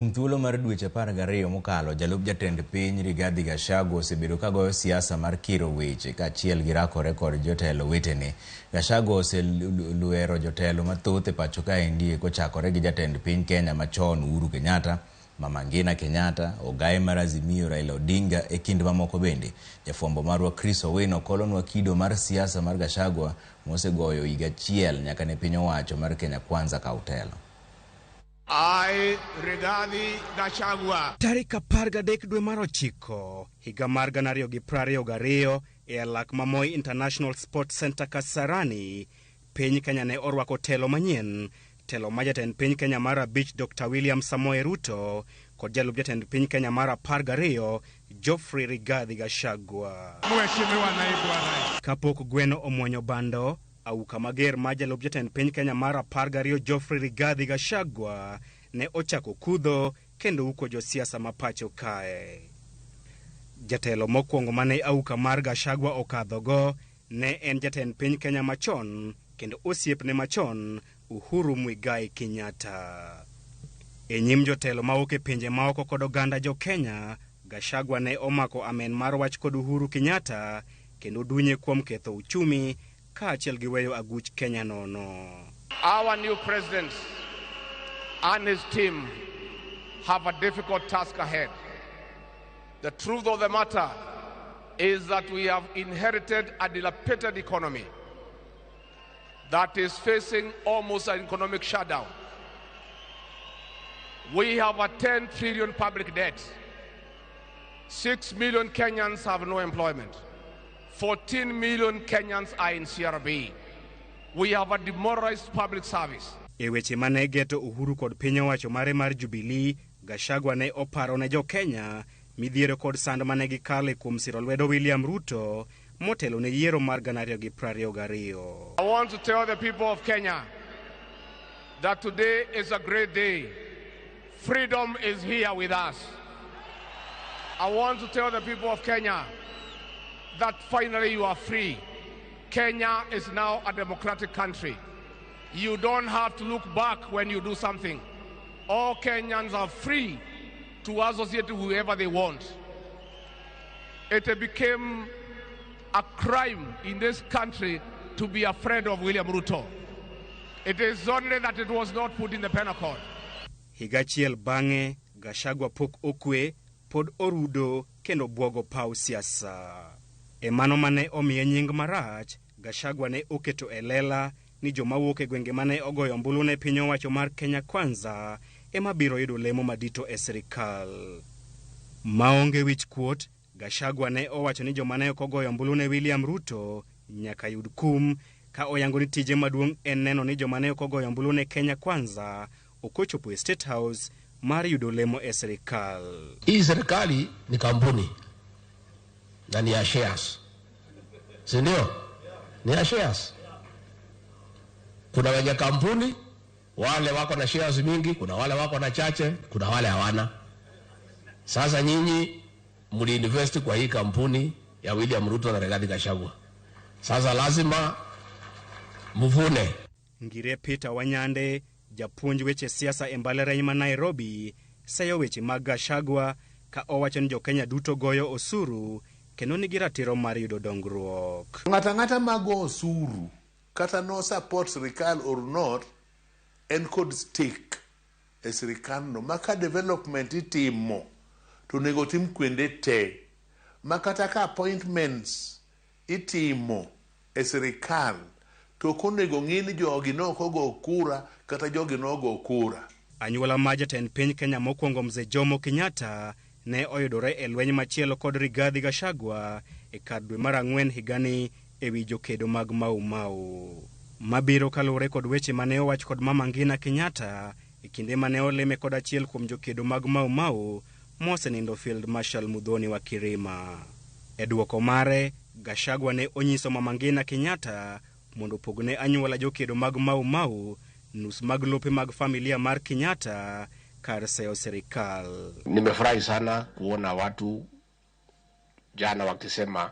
Kuom thuolo mar dweche 12 mokalo, jalup jatend piny Rigathi Gachagua osebedo ka goyo siasa mar kiro weche kaachiel gi rakore kod jotelo wetene. Gachagua oselwero jotelo mathoth e pacho kaendi kochakore gi jatend piny Kenya machon Uhuru Kenyatta, Mama Ngina Kenyatta, ogaye mar Azimio Raila Odinga e kind mamoko bende. Jafwambo marwa Chris Owino kolonwa kido mar siasa mar Gachagua mosegoyo higa achiel nyaka ne piny owacho mar Kenya Kwanza kaw telo. I, Rigathi Gachagua. Tarik 13 dwe mar ochiko higa mar 2022 e alak ma Moi International Sports Center Kasarani, piny Kenya ne orwako telo manyien, telo ma jatend piny Kenya mar abich Dr. William Samoei Ruto kod jalup jatend piny Kenya mar 12 Geoffrey Rigathi Gachagua. Mheshimiwa Naibu wa Rais. Kapok gweno omuonyo bando, auka mager ma jalup jatend piny Kenya mar 12 Geoffrey Rigathi Gachagua ne ochako kudho kendo uko josiasa ma pacho kae. Jatelo mokwongo mane auka mar Gachagua okadhogo ne en jatend piny Kenya machon kendo osiepne machon Uhuru Muigai Kenyatta. E nyim jotelo mawuok e pinje maoko kod oganda jo Kenya, Gachagua ne omako amen mar wach kod Uhuru Kenyatta kendo dunye kuom ketho uchumi kaachiel gi weyo aguch Kenya nono. Our new president and his team have a difficult task ahead. The truth of the matter is that we have inherited a dilapidated economy that is facing almost an economic shutdown. We have a 10 trillion public debt. 6 million Kenyans have no employment. 14 million Kenyans are in CRB. We have a demoralized public service. E weche mane geto Uhuru kod piny owacho mare mar Jubilee, Gachagua ne oparo ne jo Kenya midhiero kod sand mane gikale kuom siro lwedo William Ruto motelo ne yiero mar 2022. I want to tell the people of Kenya that today is a great day. Freedom is here with us. I want to tell the people of Kenya that finally you are free. Kenya is now a democratic country. You don't have to look back when you do something. All Kenyans are free to associate with whoever they want. It became a crime in this country to be afraid of William Ruto. It is only that it was not put in the penal code. Higa achiel bang'e, Gachagua pok okwe, pod orudo kendo bwogo paw siasa. E mano mane omiye nying marach, Gachagua ne oketo e lela ni joma wuok e gwenge mane ogoyo ombulu ne piny owacho mar Kenya Kwanza ema biro yudo lemo madito e sirikal. Maonge wich kuot, Gachagua ne owacho ni joma ne ok ogoyo ombulu ne William Ruto nyaka yud kum ka oyango ni tije maduong' en neno ni joma ne ok ogoyo ombulu ne Kenya Kwanza ok ochopo e State House mar yudo lemo e sirikal. Hii serikali ni kampuni na ni ya shares, si ndio? Ni ya shares. Kuna wenye kampuni wale wako na shares mingi, kuna wale wako na chache, kuna wale hawana. Sasa nyinyi mliinvest kwa hii kampuni ya William Ruto na Rigathi Gachagua, sasa lazima mvune. Ngire Peter Wanyande, japuonj weche siasa e mbalariany ma Nairobi, seyo weche mag Gachagua ka owacho ni jo-Kenya duto goyo osuru kendo nigi ratiro mar yudo dongruok. Ng'ato ang'ata mago osuru kata no support sirikal or not en kod stake e sirikal no ma ka development itimo to onego tim kuonde te ma kata ka appointments itimo e sirikal to ok onego ng'i ni jogi ne ok ogo kura kata jogi nogo kura. Anyuola ma jatend piny Kenya mokwongo Mzee Jomo Kenyatta ne oyudore e lweny machielo kod Rigathi Gachagua e kar dwe mar ang'wen higani ewi jokedo mag Mau Mau. Mabiro kaluwore kod weche mane owach kod Mama Ngina Kenyatta e kinde mane olime kod achiel kuom jokedo mag Mau Mau mosenindo Field Marshal Muthoni wa Kirima. E dwoko mare, Gachagua ne onyiso Mama Ngina Kenyatta mondo opogne anyuola jokedo mag Mau Mau nus mag lope mag familia mar Kenyatta kar seyo sirikal. Nimefurahi sana kuona watu jana wakisema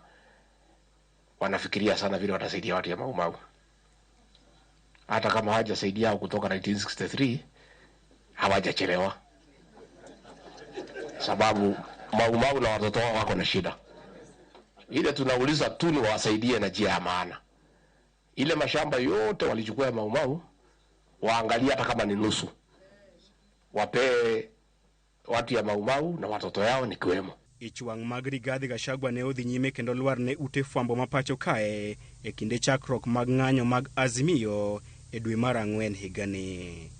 wanafikiria sana vile watasaidia watu ya Mau Mau, hata kama hawajasaidia kutoka 1963 hawajachelewa. Sababu Mau Mau na watoto wao wako na shida. Ile tunauliza tu ni wawasaidie na njia ya maana. Ile mashamba yote walichukua ya Mau Mau, waangalie hata kama ni nusu. Wapee watu ya Mau Mau na watoto yao nikiwemo. Ich wang' mag Rigathi Gachagua ne odhi nyime kendo lwar ne ute fwambo ma pacho kae e kinde chakruok mag ng'anyo mag Azimio e dwe mar ang'wen higani.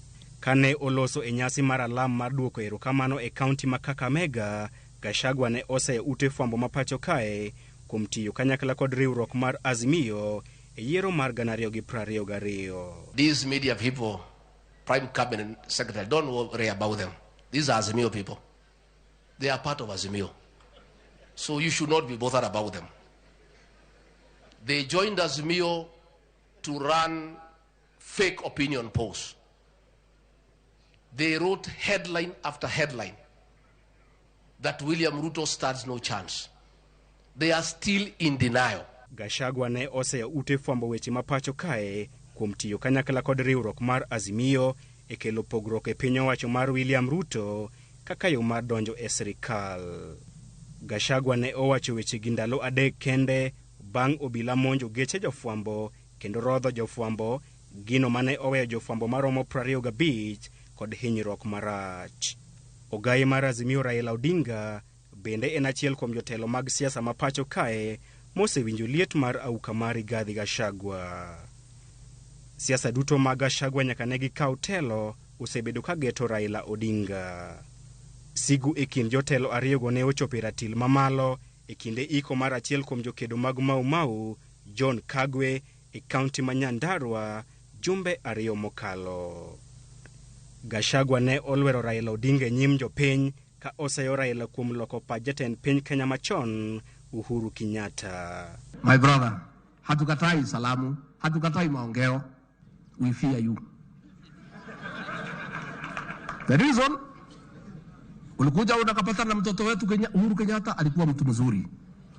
Kane oloso e nyasi mar alam mar duoko erokamano e kaunti ma Kakamega, Gachagua ne oseyo ute fwambo ma pacho kae kuom tiyo kanyakla kod riwruok mar Azimio e yiero mar 2022. These media people, Prime Cabinet Secretary, don't worry about them. These are Azimio people. They are part of Azimio. So you should not be bothered about them. They joined Azimio to run fake opinion polls. They wrote headline after headline that William Ruto stands no chance. They are still in denial. Gachagua ne oseyo ute fwambo weche ma pacho kae kuom tiyo kanyakla kod riwruok mar Azimio e kelo pogruok e piny owacho mar William Ruto kaka yo mar donjo e sirikal. Gachagua ne owacho wechegi ndalo adek kende bang' obila monjo geche jofwambo kendo rodho jofwambo, gino mane oweyo jofwambo maromo 25 kod hinyruok marach. Ogai mar Azimio Raila Odinga bende en achiel kuom jotelo mag siasa ma pacho kae mosewinjo liet mar auka mar Rigathi Gachagua. Siasa duto mag Gachagua nyaka ne gikaw telo osebedo ka geto Raila Odinga. Sigu e kind jotelo ariyogo ne ochopo e ratil mamalo e kinde iko mar achiel kuom jokedo mag Mau Mau, John Kagwe, e kaunti ma Nyandarua jumbe ariyo mokalo. Gachagua ne olwero Raila Odinga e nyim jopiny ka oseyo Raila kuom loko pach jatend piny Kenya machon Uhuru Kenyatta. My brother, hatukatai salamu, hatukatai maongeo. We fear you. The reason ulikuja unakapata na mtoto wetu Kenya, Uhuru Kenyatta alikuwa mtu mzuri.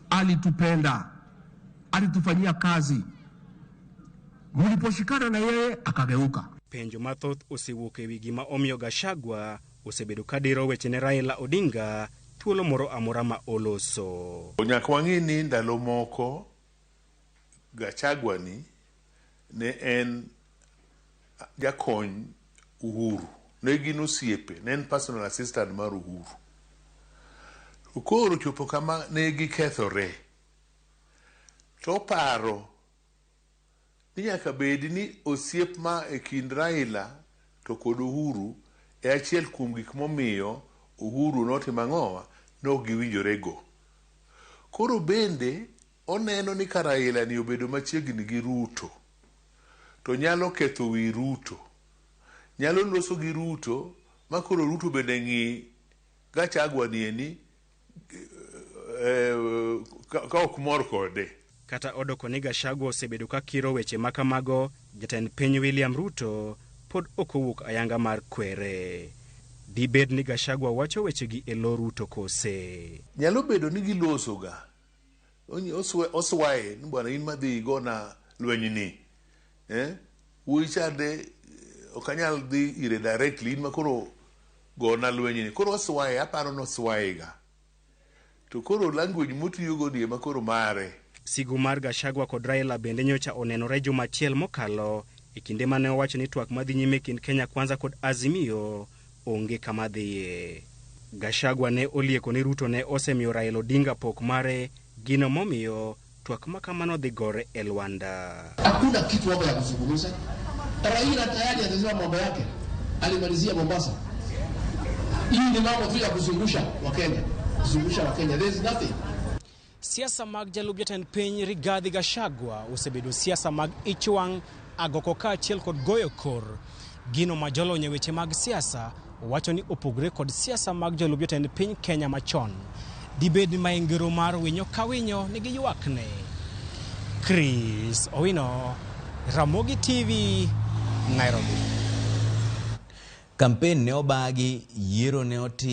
Alitupenda. Alitufanyia kazi. Mliposhikana na yeye akageuka. Penjo mathoth osewuok ewi gima omiyo Gachagua osebedo ka diro weche ne Raila Odinga thuolo moro amora ma oloso. Nyaka wang'e ni ndalo moko Gachagua ni ne en jakony Uhuru. Ne gin osiepe, ne en personal assistant mar Uhuru. Koro chopo kama ne gikethore. To paro ni nyaka bed ni osiep ma e kind Raila to kod Uhuru e achiel kuom gik momiyo Uhuru notimo ang'owa, ne ok giwinjorego. Koro bende oneno ni ka Raila ni obedo machiegni gi Ruto to nyalo ketho wi Ruto. Nyalo loso gi Ruto ma koro Ruto bende ng'i Gachagua ni ka ok mor kode. Kata odoko ni Gachagua osebedo ka kiro weche makamago, jatend piny William Ruto pod ok owuok ayanga mar kwere. Dibed ni Gachagua wacho wechegi e lo Ruto kose? Nyalo bedo ni gilosoga. Oswaye ni bwana in madhi igona lweny ni. Wuoyi chande ok anyal dhi ire directly in ma koro gona lweny ni. Koro oswaye, aparo ni oswaye ga. To koro language motiyogo ni ema koro mare. Sigu mar Gachagua kod Raila bende nyocha onenore juma achiel mokalo e kinde mane owacho ni twak madhi nyime kind Kenya Kwanza kod Azimio onge kama dhiye. Gachagua ne olieko ni Ruto ne osemiyo Raila Odinga pok mare, gino momiyo twak makamano dhi gore e Lwanda. Hakuna kitu hapo ya kuzungumza. Raila tayari alisema mambo yake, alimalizia Mombasa. Hii ni mambo tu ya kuzungusha Wakenya, kuzungusha Wakenya. There is nothing. Siasa mag jalup jatend piny Rigathi Gachagua osebedo siasa mag ich wang', agoko kaachiel kod goyo kor. Gino ma jolony e weche mag siasa owacho ni opogore kod siasa mag jalup jatend piny Kenya machon. Dibed ni mae ngero mar winyo ka winyo nigi ywakne. Chris Owino, Ramogi TV, Nairobi. Kampen ne obagi, yiero ne otim.